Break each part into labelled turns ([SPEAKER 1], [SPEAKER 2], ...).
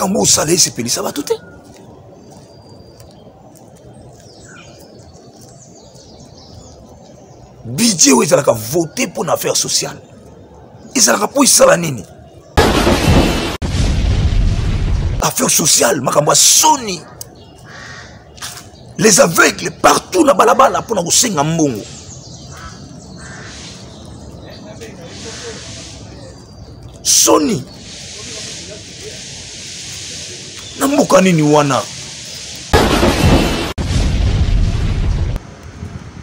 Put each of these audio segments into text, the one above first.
[SPEAKER 1] Makambo osala esepelisa bato te. Budget oyo ezalaka vote mpo na affaire sociale ezalaka mpo esala nini? Affaire sociale, makambo ya soni, les aveugles partout na balabala mpo na kosenga mbongo. Soni na mboka nini wana?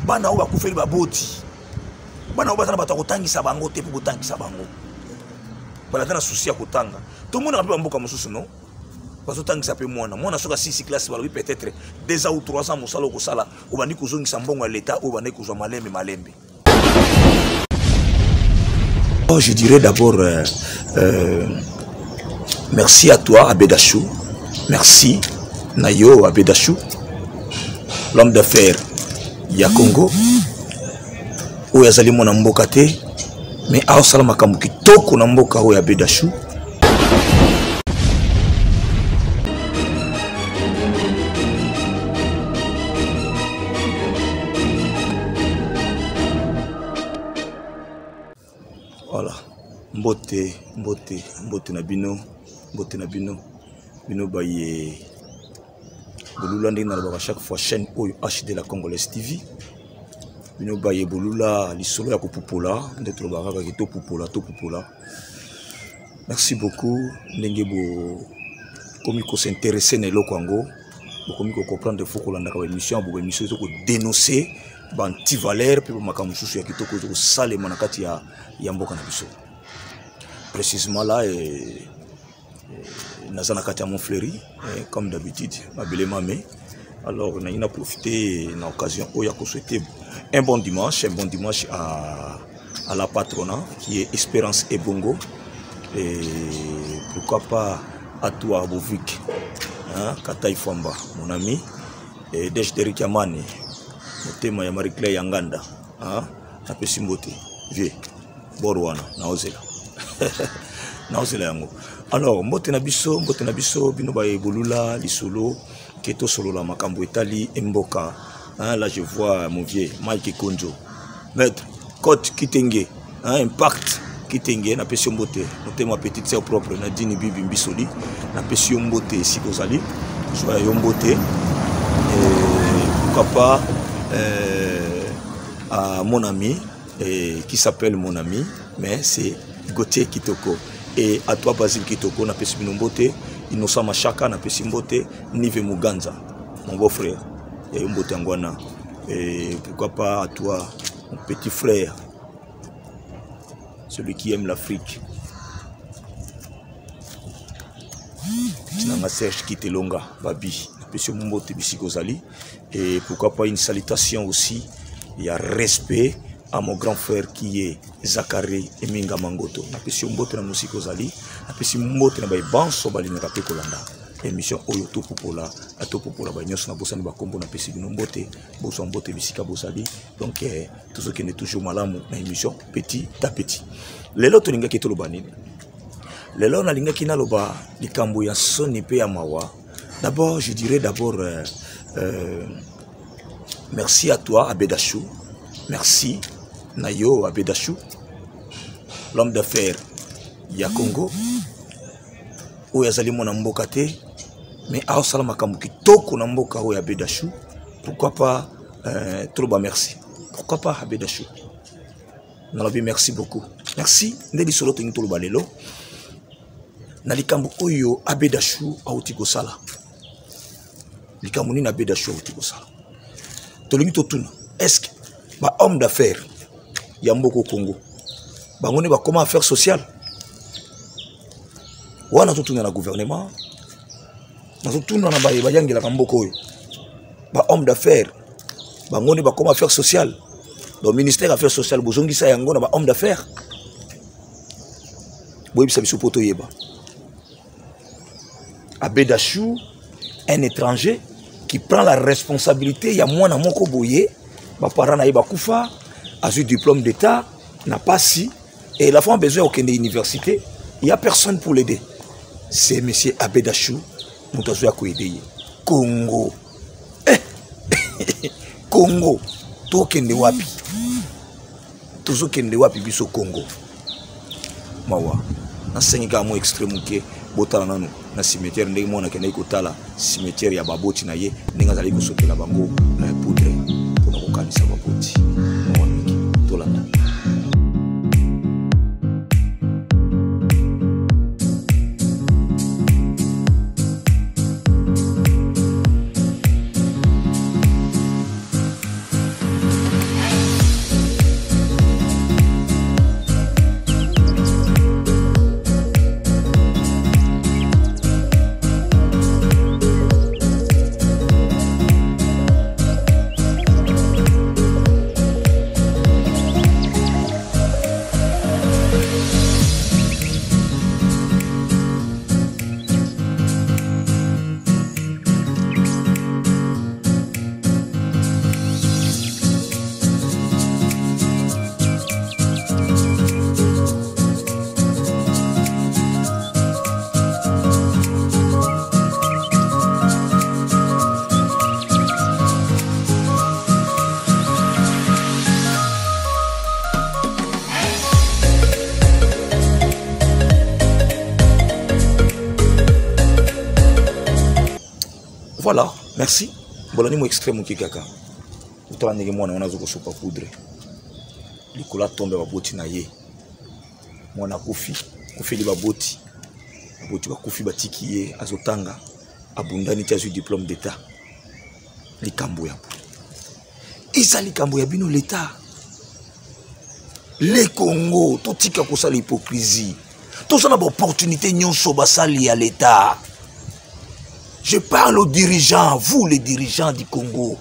[SPEAKER 1] Bana oyo bakufeli baboti, bana oyo baza na bato ya kotangisa bango te, mpo kotangisa bango balata na susi ya kotanga. Tomonaka mpe bamboka mosusu no bazotangisa mpe mwana mwana soki asisi classe, balobi peut-être 2 ans ou 3 ans mosala okosala, obandi kozongisa mbongo ya leta oyo obandaki kozwa malembe malembe. Oh, je dirais d'abord merci à toi, Abedachou. Merci, Nayo Abedachou, l'homme d'affaires ya Congo. Oyo azali mwana mboka te, mais aosala makambo kitoko na mboka oyo Abedachou. Voilà. Mbote, mbote, mbote na bino, mbote na bino, bino baye bolula ndenge nalobaka chaque fois chaîne oyo HD la Congolaise TV. Bino baye bolula lisolo ya kopupola, nde tolobaka kaka ke topupola, topupola. Merci beaucoup ndenge bokomi kosinteresse na eloko yango, bokomi kocomprendre fo kolandaka baémission ya bo baémission ezo kodénoncer baantivaleur mpe bamakambo mosusu ya kitoko ezo kosalema na kati ya mboka na biso. Précisément là, naza na kati ya Montfleury, comme d'habitude, mabele mame. Alors nalingi na profiter na occasion oyo ya kosouhaiter un bon dimanche, un bon dimanche à la patronat qui est Espérance Ebongo, et pourquoi pas à toi Bovik, hein, Kataï Famba, mon ami, et Dej Derek Yamani, motema ya Marie-Claire Yanganda, hein, napesi mbote vieux bor wana naozela naozela yango. Alors mbote na biso, mbote na biso bino bayebolula lisolo ke tosolola makambo etali mboka, hein. Là je vois mon vieux Mike Konjo, maître Cote Kitenge, hein, Impact Kitenge, napesi yo mbote. Motema petite sœur propre Nadine Bibi Mbisoli, napesi yo mbote esika ozali, zwa yo mbote. Et pourquoi pas à mon ami et qui s'appelle mon ami, mais c'est Gauthier Kitoko, et à toi Basile Kitoko, napesi bino mbote. Innocent Machaka, napesi mbote. Nive Muganza, mon beau frère, ya yo mbote yango wana. Et pourquoi pas à toi mon petit frère, celui qui aime l'Afrique, tinanga Serge Kitelonga Babi, napesi yo mbote bisika ozali. Et pourquoi pas une salutation aussi ya respect à mon grand frère qui est Zachary Eminga Mangoto, napesi yo mbote na mosika ozali. Napesi mbote na baye banso balingaka mpe kolanda émission oyo topupola, topupola baye nyonso nabosani bakombo, napesi bino mbote, bozwa mbote bisika bozali. Donc tozokende toujours malamu na émission petit à petit. Lelo tolingaki toloba nini? Lelo nalingaki naloba likambo ya soni mpe ya mawa. D'abord je dirais d'abord merci à toi Abedachou, merci Nayo Abedachou, l'homme d'affaires ya Congo, oyo azali mwana mboka te, mais aosala makambo kitoko na mboka oyo Abedachou. Pourquoi pas toloba merci, pourquoi pas Abedachou, nalobi merci beaucoup, merci. Nde lisolo tolingi toloba lelo na likambo oyo Abedachou auti kosala. Likambo nini Abedachou auti kosala? Tolingi totuna, est-ce que ba homme d'affaires ya mboka Congo bango nde bakoma affaire sociale wana? Totuna na gouvernement, nazotuna na baye bayangelaka mboka oyo, ba homme d'affaires bango nde bakoma affaire sociale? Donc ministère affaires sociales bozongisa yango na ba homme d'affaires? Boyebisa biso mpo toyeba. Abedachou, un étranger qui prend la responsabilité ya mwana moko boye, baparent na ye bakufa, azwi diplôme d'état na pasi, et la fois besoin okende université, il y a personne pour l'aider. C'est monsieur Abedachou, moto azoya koyede ye. Congo. Eh! Congo, tokende wapi? Tozokende wapi biso Congo? Mawa. Nasengi kaka mwa extrait moke, botala nanu na cimetière ndenge mwana akendaki kotala cimetière ya baboti na ye, ndenge azalaki kosopela bango na poudre mpona kokanisa baboti. Mawa mingi. Tolanda. Voilà, merci. Bolani mo extrait moke kaka. Otala ndenge mwana wana azokosopa poudre likolo atombe baboti na ye. Mwana akufi, akufeli baboti. Baboti bakufi batiki ye azotanga, abundani ti azwi diplôme d'état. Likambo ya boye eza likambo ya bino l'état. Le Congo, totika kosala hypocrisie. Toza na ba opportunité nyonso basali ya l'état. Je parle aux dirigeants, vous les dirigeants du Congo.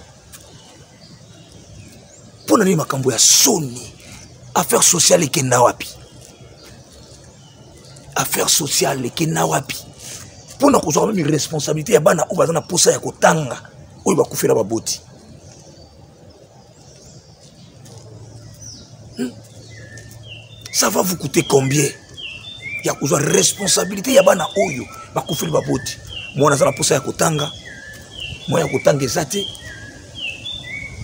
[SPEAKER 1] Pour nani makambo ya soni, affaire sociale ekenda wapi? Affaire sociale ekenda wapi? Pour na kozwa même responsabilité ya bana oyo baza na posa ya kotanga, oyo bakufela baboti. Ça va vous coûter combien? Ya kozwa responsabilité ya bana oyo bakufeli baboti. Mwana aza na posa ya kotanga, mwana ya kotanga eza te.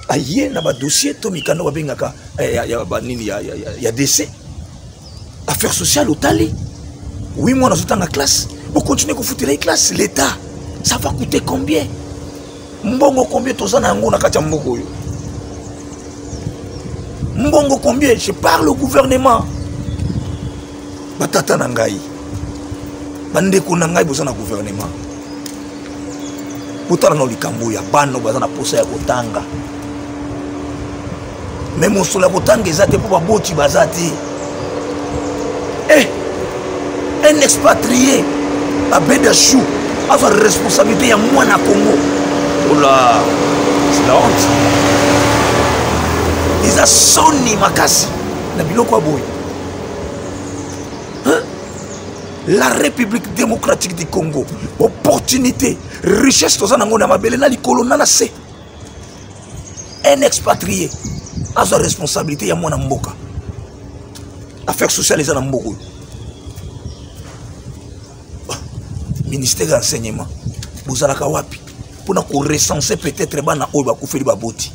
[SPEAKER 1] Aye na ba dossier to mikanda babengaka, eh, ya, ya, ba nini, ya, ya, ya, ya décès. Affaire sociale otali. Oui, mwana azotanga classe, bo continuer kofutela ye classe, l'État. Ça va coûter combien? Mbongo combien toza na yango na kati ya mboka oyo? Mbongo combien? Je parle au gouvernement. Batata na ngai, bandeko na ngai boza na gouvernement. Botala na likambo ya bana baza na posa ya kotanga. Mais mosolo ya kotanga eza te mpo baboti baza te. Un expatrié Abed Chou azwa responsabilité ya mwana Congo. Oh là, c'est la honte. Eza soni makasi na biloko ya boye. Hein? La République démocratique du Congo, opportunité, richesse toza nango na mabele na likolo na na se. Un expatrié azwa responsabilité ya mwana mboka. Affaire sociale eza na mboka oyo. Ministère ya enseignement, bozalaka wapi mpona korecenser peut-être bana oyo bakufeli baboti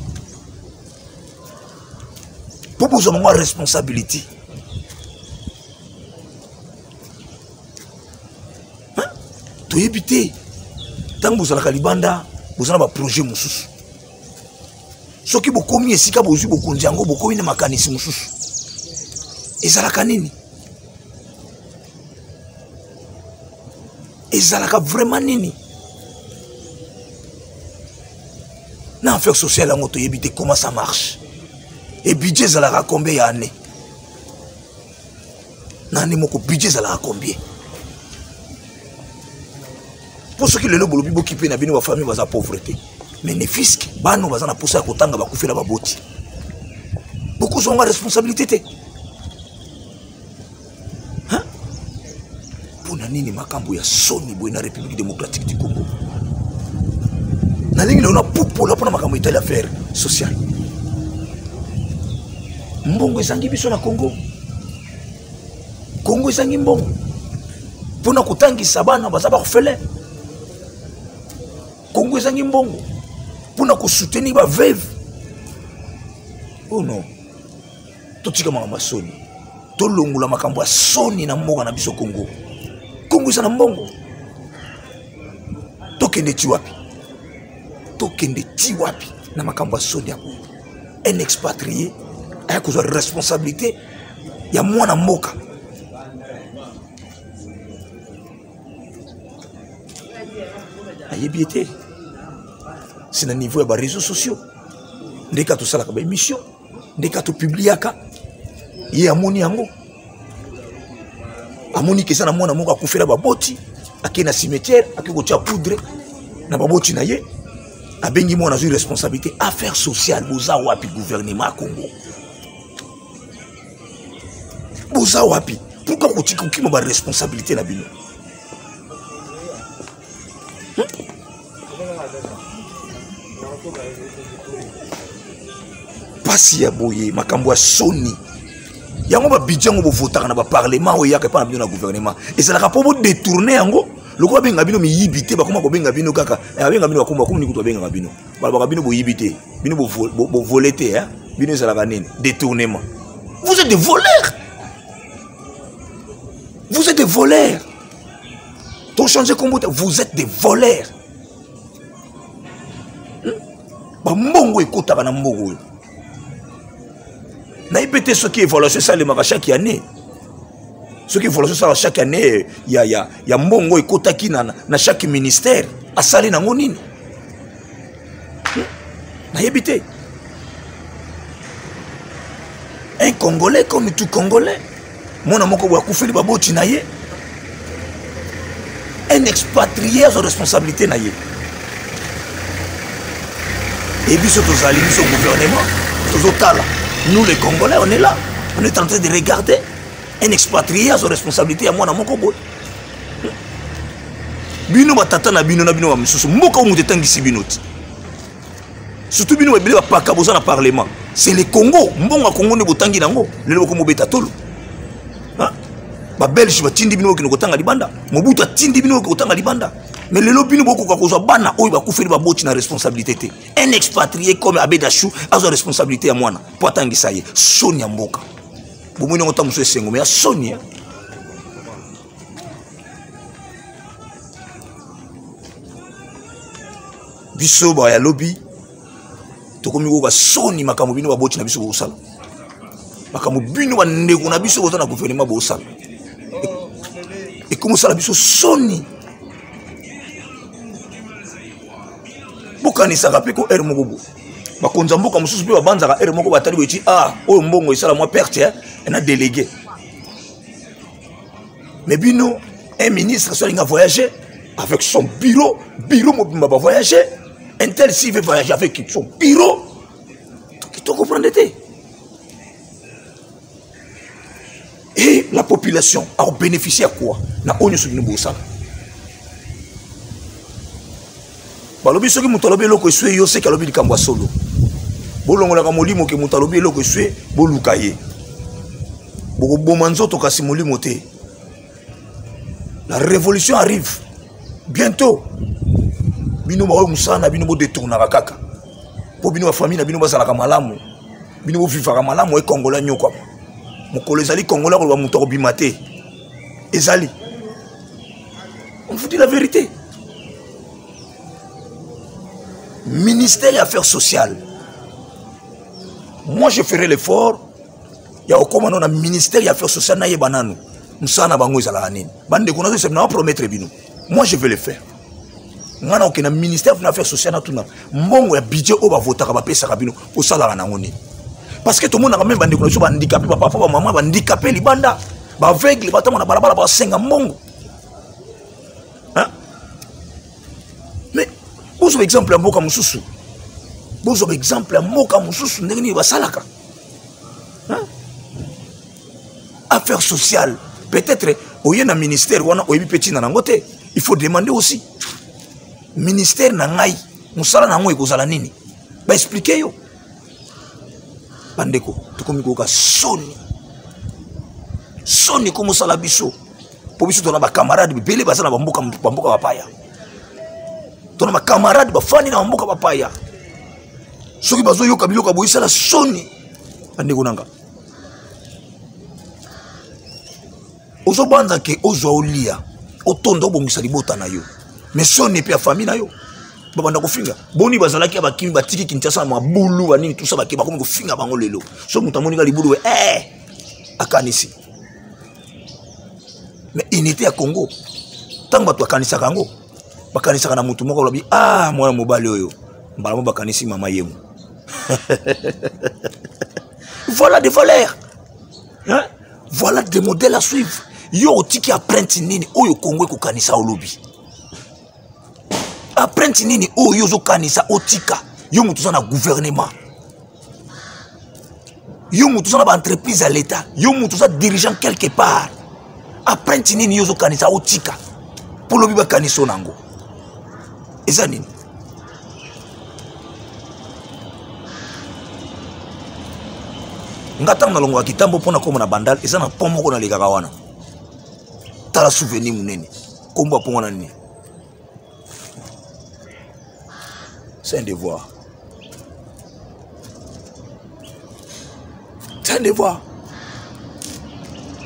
[SPEAKER 1] mpo bozwa bango ya responsabilité. Hein? Toyebi te ntango bozalaka libanda boza na baprojet mosusu. Soki bokomi esika bozwi bokonzi yango, bokomi na makanisi mosusu. Ezalaka nini? Ezalaka vraiment nini? Na affaire sociale yango toyebi te comment ça marche. Et budget ezalaka combien ya année? Na année moko budget ezalaka combien? Po soki lelo bolobi bokipe na bino ba famille baza pauvreté. Mais ne fiske bano baza na posa ya kotanga bakufela baboti. Bokozonga responsabilité te. Hein? Pona nini makambo ya soni boye na République démocratique du Congo? Nalingi lelo na pupola pona makambo etali affaire sociale. Mbongo ezangi biso na Congo. Congo ezangi mbongo. mpona kotangisa bana baza baorphelin. Congo ezangi mbongo mpona kosoutenir baveuve. Oh non, totika makambo ya soni, tolongola makambo ya soni na mboka na biso Congo. Congo eza na mbongo, tokende ti wapi? Tokende ti wapi na makambo ya soni ya boye? Un expatrié aya kozwa responsabilité ya mwana mboka. Ayebi ye te, c'est na niveau ya baréseaux sociaux nde kaka tosalaka baémission, nde kaka topubliaka. Ye amoni yango, amoni keza na mwana moko akufela baboti, ake na cimetière, ake kotia poudre na baboti na ye, abengi mwana, azwi responsabilité. Affaire sociale, boza wapi? Gouvernement ya Congo, boza wapi? Pourquoi kotika kokima baresponsabilité na bino? Pasi ya boye, makambo ya soni yango. Babudget yango bovotaka na baparlement oyo eyaka epa na bino na gouvernement, ezalaka mpo bodetourne yango. Lokola babenga bino miyibi te, bakoma kobenga bino kaka, babenga bino, bakoma bakomi kutu babengaka bino, balobaka bino boyibi te, bino bovole te, bino ezalaka nini? Détournement. Vous êtes des voleurs, vous êtes des voleurs. Tochange kombo te, vous êtes des voleurs. Bambongo ekotaka na mbongo oyo, nayebi te soki évaluation esalemaka chaque année, soki évaluation esalaka chaque année ya mbongo ekotaki na chaque ministère, asali nango nini, Nayebi te. Un Congolais comme tout Congolais, mwana moko boye akufeli baboti na ye, un expatrié azwa responsabilité na ye. Et biso tozali, biso gouvernement tozotala, nous les Congolais, on est là, on est en train de regarder un expatrié azwa responsabilité ya mwana moko boye. Bino batata na bino na bino bamisusu, mboka oyo moto etangisi bino ti, surtout bino ebele bapaka boza na parlement, c'est le Congo. Mbongo ya Congo nde botangi nango, lelo bokomi obeta tolo. Babelge batindi bino okende kotanga libanda, Mobutu atindi bino okende kotanga libanda, mais lelo bino bokoka kozwa bana oyo bakufeli baboti na responsabilité te. Un expatrié comme Abedachou azwa responsabilité ya mwana mpo atangisa ye. Soni ya mboka, bomoni yango ta mosusu esengo, me ya soni. Biso baya lobi tokomi koyoka soni makambo bino baboti na biso bokosala, makambo bino bandeko na biso boza na gouvernement bokosala, ekomi kosala biso soni. Bokanisaka mpe ko ere moko boye bakonzi ya mboka mosusu mpe babanzaka ere moko, batali boye ti ah, oyo mbongo esala mwa perte na délégué. Mais bino, un ministre so alinga voyager avec son bureau, bureau mobimba bavoyager. Un tel, s'il veut voyager avec son bureau, tocomprendre te. Et la population akobénéficie à quoi na oyo nyonso bino bosala? Balobi soki moto alobi eloko eswe yo, seki alobi likambo ya solo. Bolongolaka molimo ke moto alobi eloko eswe, boluka ye. Bokoboma nzoto kasi molimo te. La révolution arrive bientôt. Bino baoyo mosala na bino bodetournaka kaka mpo bino bafamille na bino bazalaka malamu, bino bovivaka malamu. E Kongola nyokwama, mokolo ezali Kongola koloba moto akobima te. Ezali, on vous dit la vérité. Ministère ya affaires sociales, moi je ferai l'effort ya kokóma nano na ministère ya affaires sociales, nayeba nanu mosala na bango ezalaka nini. Bandeko, nazoyesa na promettre bino, moi je vais le faire. Ngai na kokende na ministère ya affaires sociales, natuna mbongo ya budget oyo bavotaka, bapesaka bino, osalaka nango nini? Parce que tomonaka meme bandeko na biso bahandicapé, bapapa, bamama bahandicapé libanda, baaveugle, batambo na balabala, basenga mbongo. Mais bozwa exemple ya mboka mosusu, bozwa exemple ya mboka mosusu, ndenge nini basalaka affaire sociale. Peut-être oye na ministère wana, oyebi mpe ntina nango te. Il faut demander aussi: ministère na ngai, mosala na yango ekozala nini? Baexplike yo. Bandeko, tokomi koyoka soni, soni komosala biso. Mpo biso tona bacamarade bibele baza na bamboka bamboka bapaya, tona bacamarade bafandi na bamboka bapaya. Soki bazoyoka biloko ya boye, esala soni, bandeko na nga. Ozobanza ke ozwa, olia, otonda, obongisa libota na yo, mais soni mpe ya famille na yo. Babanda kofinga boni bazalaki ya bakimi, batiki Kinshasa na mabulu banini tusa, bake bakomi kofinga bango lelo. So moto amoni ka libulu, eh, akanisi. Mais unité ya Congo, ntango bato bakanisaka yango, bakanisaka na motu moko alobi: "Ah, mwana mobali oyo." Mbala mo bakanisi mama yemo. Voilà des valeurs, hein? Voilà des modèles à suivre. Yo otiki empreinte nini oyo Congo ekokanisa olobi? Empreinte nini oyo yo ozokanisa otika? Yo moto oza na gouvernement, yo moto oza na baentreprise ya l'État, yo moto oza dirigeant quelque part, empreinte nini yo ozokanisa otika mpo lobi bakanisa o nango eza nini? Nga ntango nalongwaka Kitambo mpo nakóma na Bandal, eza na pont moko nalekaka wana. Tala souvenir monene, nkombo ya pont wana nini? C'est un devoir, c'est un devoir.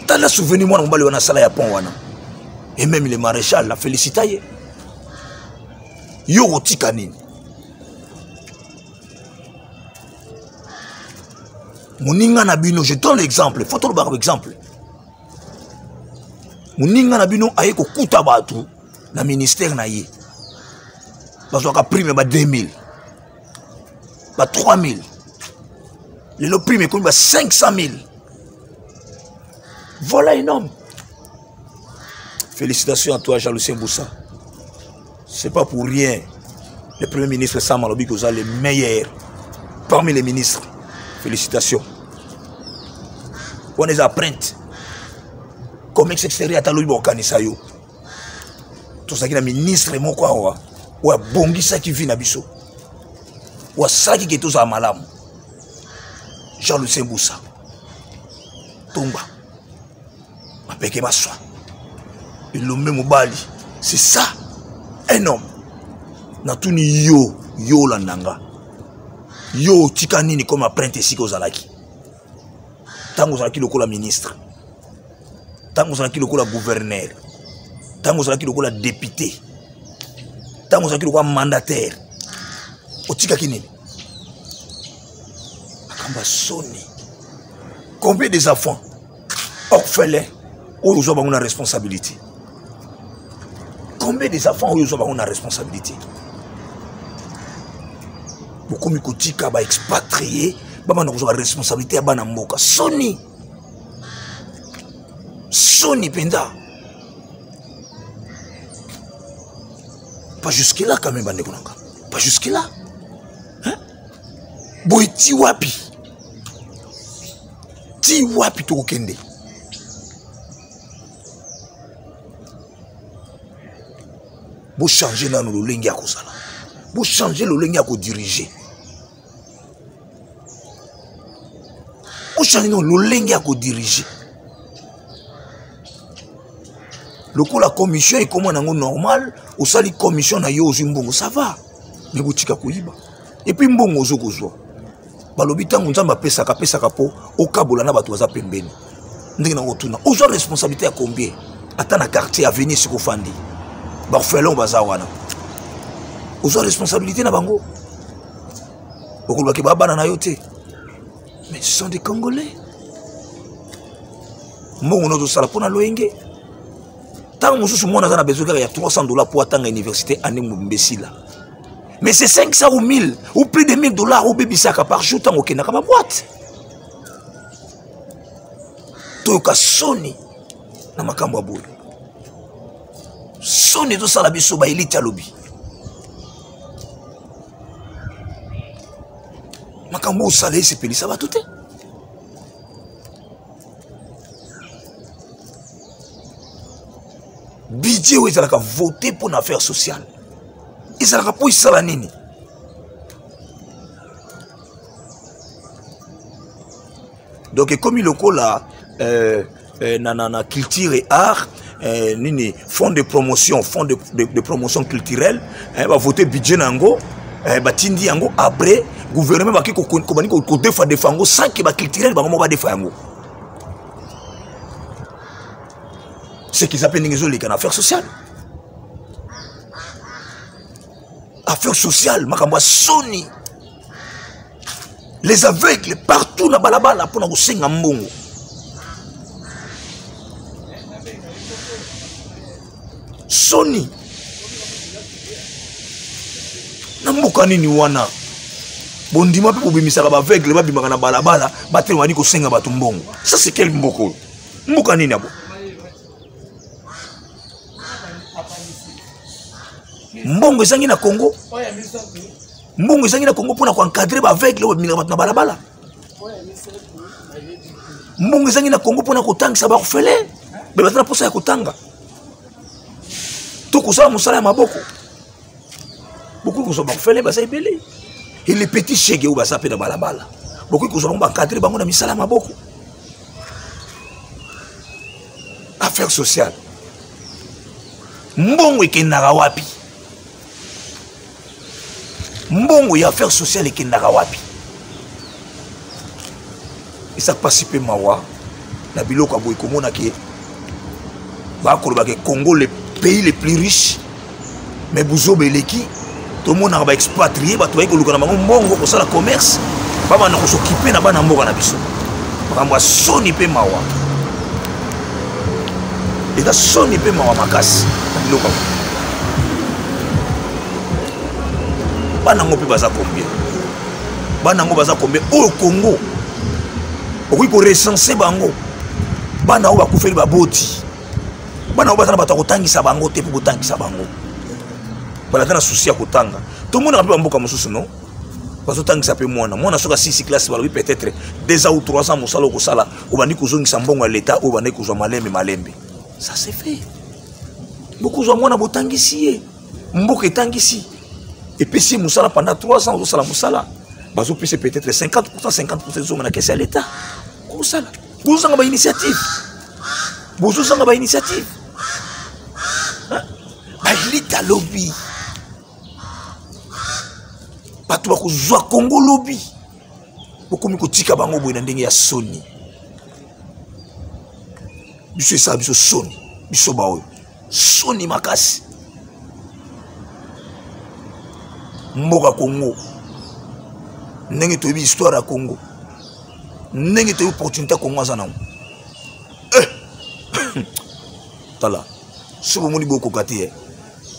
[SPEAKER 1] Tala souvenir mwana mobali wana asala ya pont wana, et même le maréchal la félicita ye. Yo kotika nini? Moninga na bino, je donne l'exemple, faut tolobaka exemple. Moninga na bino aye kokuta bato na ministère na ye, bazwaka prime ba 2000, ba 3000. Lelo prime ekomi ba 500 000. Voilà un homme. Félicitations à toi, Jean-Lucien Boussa. C'est pas pour rien le Premier ministre Sam alobi koza le meilleur parmi les ministres. Félicitations. Wana eza empreinte. Commerce extérieur, ata lobi bakokanisa yo. Tozalaki na ministre moko awa oyo abongisaki vie na biso, oyo asalaki ke tozala malamu, Jean Lucien Busa. Tumba mapeke baswa, elombe mobali, c'est ça un homme. Natuni yo, yo olanda nga, yo otika nini comme empreinte esika ozalaki, ntango ozalaki lokola ministre, ntango ozalaki lokola gouverneur, ntango ozalaki lokola député, ntango ozalaki lokola mandataire, otikaki nini? Makambo ya soni. Combien des enfants orphelins oyo ozwa bango na responsabilité? Combien des enfants oyo ozwa bango na responsabilité? Bokomi kotika baexpatrie babanda kozwa baresponsabilité ya bana mboka. Soni, soni mpenza. Pas jusque là quand même, bandeko na nga, pas jusque là, hein? Boye ti wapi, ti wapi tokokende? Bochange nano lolenge ya kozala, bochange lolenge ya kodirige, bochange nano lolenge ya kodirige. Lokola commission ekoma nango normal, osali commission na yo, ozwi mbongo, ça va, mais botika koyiba. Et puis mbongo ozo kozwa, balobi ntango Nzambe apesaka, apesaka mpo okabola na bato baza pembeni. Ndenge na kotuna, ozwa responsabilité ya combien ata na quartier, avenir esika ofandi, baorphelin baza wana, ozwa responsabilité na bango? Okolobaki babana na yo te, mais ce sont des Congolais. Mbongo nozosala mpo na loyenge, ntango mosusu mwana aza na besoin kaka ya 300 $ mpo atanga université année mobimba esila, mais c'est 500 ou 1000 ou plus de 1000 $ obebisaka par jour ntango okendaka baboite. Toyoka soni na makambo ya boye. Soni ezosala biso baelite. Alobi makambo osala esepelisa bato te. Budget oyo ezalaka vote mpo na affaire sociale, ezalaka mpo esala nini? Donc ekomi lokola na culture et art. eh, nini fonds de promotion, fonds de promotion culturelle, eh, bavote budget na yango, eh, batindi yango. Après gouvernement baki kobandi kodefa defa yango sans ke baculturel bango moko badefa yango. Ce qui eza mpe ndenge ezoleka na affaire sociale. Affaire sociale, makambo ya soni, les aveugles partout na balabala mpona kosenga mbongo. Soni na mboka nini wana bondima mpe bobimisaka baaveugle babimaka na balabala, batelemani kosenga bato mbongo? Ça, c'est quel mboka oyo? Mboka nini abo? Mbongo ezangi na Congo? Mbongo ezangi na Congo mpona koencadrer baaveugle oyo babimaka bato na balabala? Mbongo ezangi na Congo mpona kotangisa baorphelin be baza na mposa ya kotanga to kosala mosala ya maboko? Bokoki kozwa baorphelin, baza ebele, et les petits shege oyo baza mpe na balabala, bokoki kozwa bango, baencadrer bango na misala ya maboko. Affaire sociale, mbongo ekendaka wapi? Mbongo ya affaire sociale ekendaka wapi? Eza mpasi mpe mawa na biloko ya boye komona ke bakoloba ke Congo, le pays le plus riche, mais buzoba eleki. Tomonaka baexpatriés, bato bayi koluka na bango mbongo, kosala commerce, babanda kosokipe na bana mboka na biso. Makambo ya soni mpe mawa, eza soni mpe mawa makasi na biloko ya bana yango. Mpe baza combien bana yango? Baza combien oyo Congo okoki korecenser bango? Bana oyo bakufeli baboti, bana oyo baza na bato ya kotangisa bango te mpo kotangisa bango, balata na souci ya kotanga. Tomonaka mpe bamboka mosusu, no, bazotangisa mpe mwana. Mwana soki asisi classe, balobi peut-être 2 ans ou 3 ans, mosala okosala, obandi kozongisa mbongo ya leta oyo obandi kozwa malembe malembe. Ça, c'est fait. Bokozwa mwana, botangisi ye, mboka etangisi, epesi ye mosala pendant 3 ans, ozosala mosala, bazopesa peut-être 50, 50 ezonga na caisse ya leta. Kosala, bozozanga bainitiative, bozozanga bainitiative. Baélite alobi bato bakozwa Kongo lobi, bokomi kotika bango boye na ndenge ya soni. Biso esala biso soni, biso baoyo soni makasi. Mboka Congo, ndenge toyebi histoire ya Congo, ndenge toyebi opportunité ya Congo aza nango, eh! Tala, soki omoni bokoka te, eh.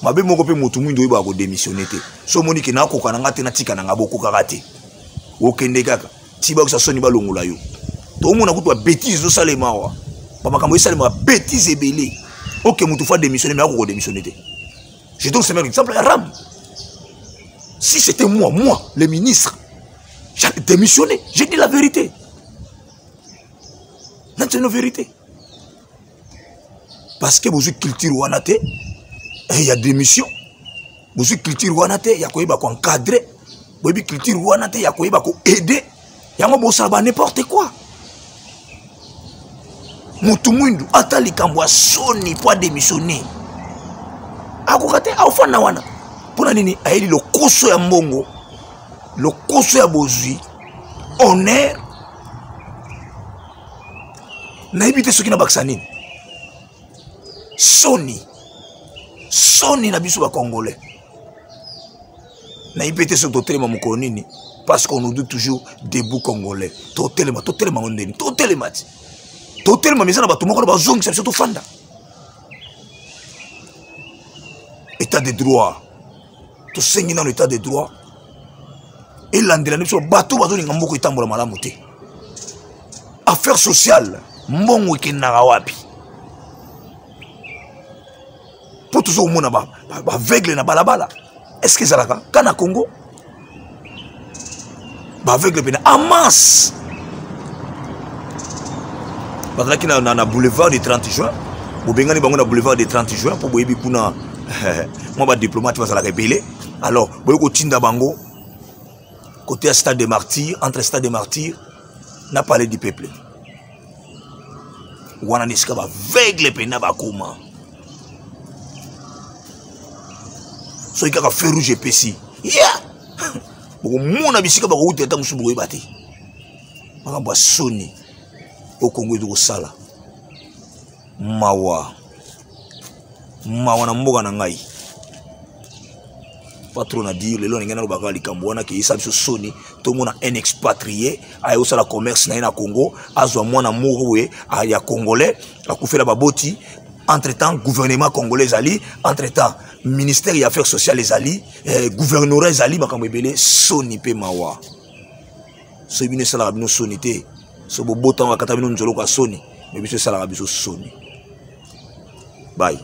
[SPEAKER 1] Mabe moko mpe motu mwindu oyebaka kodémissionner te. So omoni ke nakoka na nga te, natika na nga. Bokokaka te, okende kaka ti bakisa soni, balongola yo. Tomona kutu babêtises ezosalema awa, bamakambo esalema, babêtises ebele. Oke, motu faut démissionner, mais akoko démissionner te. Je donne ce même exemple ya RAM. Si c'était moi, moi le ministre, j'allais démissionner. J'ai dit la vérité, c'est une vérité, parce que bozwi culture wana te ya démission, bozwi culture wana te ya koyeba koencadrer, boyebi culture wana te ya koyeba koaider. Yango bosala ba n'importe quoi. Motu mwindu, ata likambo ya soni mpo adémissionner, akoka te, aofanda wana. Mpona nini? Ayeli lokoso ya mbongo, lokoso ya bozwi, honneur. Nayebi te soki nabakisa nini. Soni, soni na biso bacongolais. Nayebi te soki totelema mokolo nini, parce qu'on nous dit toujours debout congolais. Totelema, totelema ngo ndeni? Totelema ti totelema, eza na bato moko na bazongisa biso tofanda. État de droit, tosengi nano état de droit elandela na biso bato bazolinga mboka etambola malamu te. Affaire sociale, mbongo ekendaka wapi? Mpo toza komona baaveugle na balabala. Est ce que ezalaka ka na Congo? Baaveugle pena en masse bazalaki na boulevard du 30 juin. Bobengani bango na boulevard du 30 juin mpo boyebi kuna mwa badiplomate bazalaka ebele. Alors boye kotinda bango côté ya stade de Martyr, entre stade de Martyr na palais du peuple wana, na esika baaveugle mpena bakoma. Soki kaka feu rouge epesi, yeah! Bokomona bisika bakowutela, ata mosusu bokoyeba te. Makambo ya soni oyo Kongo ezo kosala. Mawa, mawa na mboka na ngai. Pas trop na dire lelo, ndenge nalobaka likambo wana ke eyesa biso soni, tomona un expatrié aye kosala commerce na ye na Congo, azwa mwana moko boye ya Congolais akufela baboti. Entre temps gouvernement congolais ezali, entre temps ministère ya affaires sociales ezali, gouvernorat ezali, makambo ebele. Soni mpe mawa. Soki bino esalaka bino soni te, so bobotanga kata bino nzoloko ya soni, me biso esalaka biso soni. Bye.